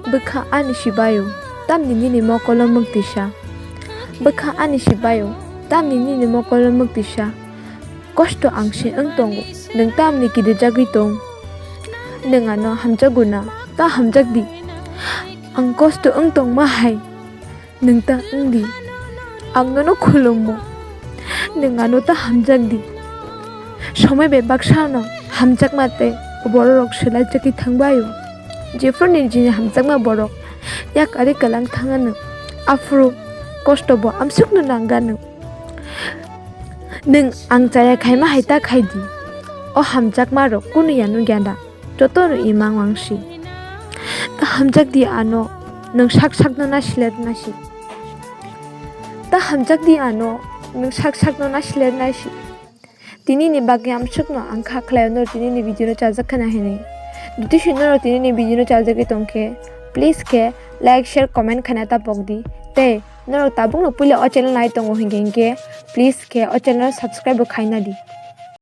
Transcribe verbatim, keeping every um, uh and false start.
Bwkha ani sibaio, tamni nini mokolo mwktisa. Bwkha ani sibaio, tamni nini mokolo mwktisa. Kosto ang se wng tongo, nwng tamni kirijagwi tong. Nwng ano hamjago na, ta hamjak di. Ang kosto wng tongma hai, nwng ta wng di. Ang nono khulumo, nwng ano ta hamjak di. Somoi bai baksa no hamjakma tei bororok swlai chakwi thangbaio. Jephru nini jini hamjakma borok yak ari kwlang thangano, aphuru kosto bo amsukno nangano. Nwng ang chaya khaima hai ta khai di. O hamjakma rok kunu ya nukya da? Joto no imang wangsi. Ta hamjak di ano, nwng sak sakno na siler na si. Ta hamjak di ano, nwng sak sakno na siler na si. Tini ni bagwi amsukno ang kha khlai norok tini ni video no chajak khana hinwi. Jodi si norok tini ni video no chajagwi tongkhe, please khe like, share, comment khaina ta pok di. Tei norok tabukno puila o channel nai tongo hinkhe, hinkhe please khe o channel subscribe bo khaina di.